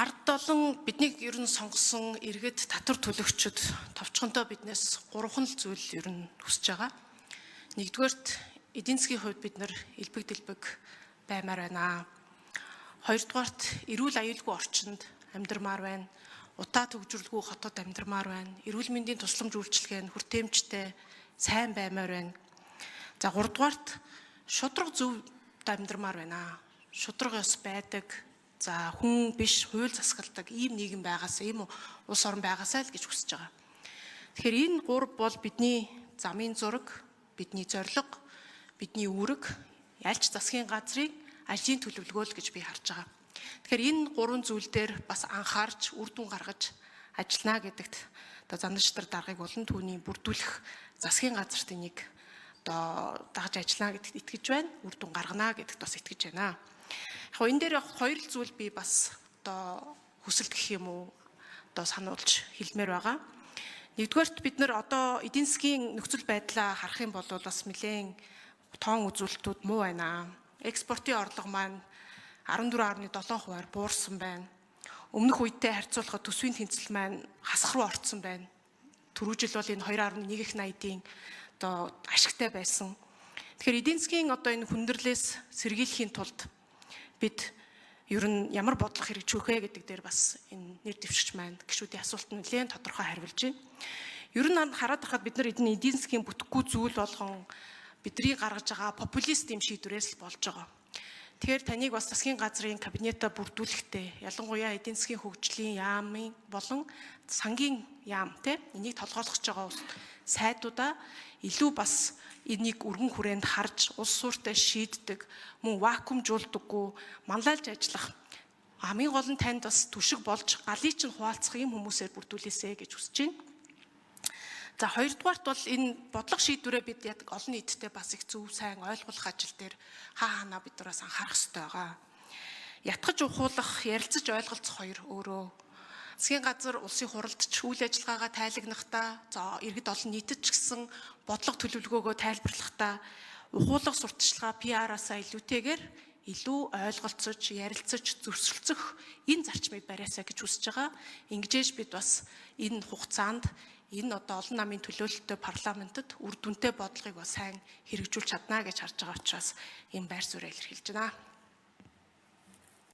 Ард олон биднийг ер нь сонгосон иргэд татвар төлөгчд товчхондоо биднээс гурван л зүйл ер нь хүсэж байгаа. Нэгдүгээрт эдийн засгийн хувьд бид нар элбэг дэлбэг баймаар байна. Хоёрдугаарт эрүүл аюулгүй орчинд амьдрмаар байна. Утаа төгжрөлгүй хотод амьдрмаар байна. Эрүүл мэндийн тусламж үйлчилгээ нь хүртээмжтэй сайн баймаар байна. За гуравдугаарт шударга зөв амьдрмаар байна. Шударга ёс байдаг. За хүн биш хууль засгалдаг ийм нийгэм байгаасаа, ийм улс орн байгаасаа л гэж хүсэж байгаа. Тэгэхээр энэ гурав бол бидний замын зураг, бидний зорилго, бидний үүрэг, ялч засгийн газрын ажлын төлөвлөгөө л гэж би харж байгаа. Тэгэхээр энэ гурван зүйл дээр бас анхаарч үр дүн гаргаж ажиллана гэдэгт одоо Занданшдар даргыг болон түүний бүрдүүлэх засгийн газарт энийг одоо дагаж ажиллана гэдэгт итгэж байна. Үр дүн гаргана гэдэгт бас итгэж байна. Яг энэ дээр хоёр л зүйл би бас одоо хүсэлт гэх юм уу одоо сануулж хэлмээр байгаа. Нэгдүгээрт бид нар одоо эдийн засгийн нөхцөл байдлаа харах юм бол бас нэлээд тоон үзүүлэлтүүд муу байна. Экспортын орлого маань 14.7%-аар буурсан байна. Өмнөх үедээ харьцуулахад төсвийн тэнцэл маань хасах руу орцсон байна. Түрүү жил бол энэ 2.1 их 80-ийн одоо ашигтай байсан. Тэгэхээр эдийн засгийн одоо энэ хүндрэлээс сэргийлэхийн тулд бид ер нь ямар бодлого хэрэгжүүлэх вэ гэдэг дээр бас энэ нэр дэвшигч маань гишүүдийн асуулт нь нэлээд тодорхой хариулж байна. Ер нь хараад байхад бид нар эдний эдийн засгийн бүтэхгүй зүйл болгон бидний гаргаж байгаа популист юм шийдвэрээс л болж байгаа. Тэгэхээр таныг бас засгийн газрын кабинетаа бүрдүүлэхдээ ялангуяа эдийн засгийн хөгжлийн яамын болон сангийн яам те энийг толгойлох гэж байгаа сайдуудаа илүү бас энийг өргөн хүрээнд харж улс суурьтай шийддэг, мөн вакуумжуулдаггүй манлайлж ажиллах хамгийн гол нь танд бас түшиг болж галыг чинь хуваалцах юм хүмүүсээр бүрдүүлээсэй гэж хүсэж байна. За хоёрдугаарт бол энэ бодлого шийдвэрээ бид яг олон нийттэй бас их зөв сайн ойлгуулах ажил дээр хаа хаанаа бид нараас анхаарах хэрэгтэй байгаа. Ятгаж ухуулах, ярилцаж ойлголцох хоёр өөрөө. Засгийн газар улсын хуралдч үйл ажиллагаагаа тайлагнахдаа, за иргэд олон нийтэд ч гэсэн бодлого төлөвлөгөөгөө тайлбарлахдаа ухуулга сурталчилгаа PR-аасаа илүүтэйгээр илүү ойлголцож, ярилцаж, зөрсөлцөх энэ зарчмыг бариасаа гэж хүсэж байгаа. Ингэжээж бид бас энэ хугацаанд энэ одоо олон намын төлөөлөлтөй парламентод үр дүнтэй бодлогыг бас сайн хэрэгжүүлж чадна гэж харж байгаа учраас энэ байр сууриа илэрхийлж байна.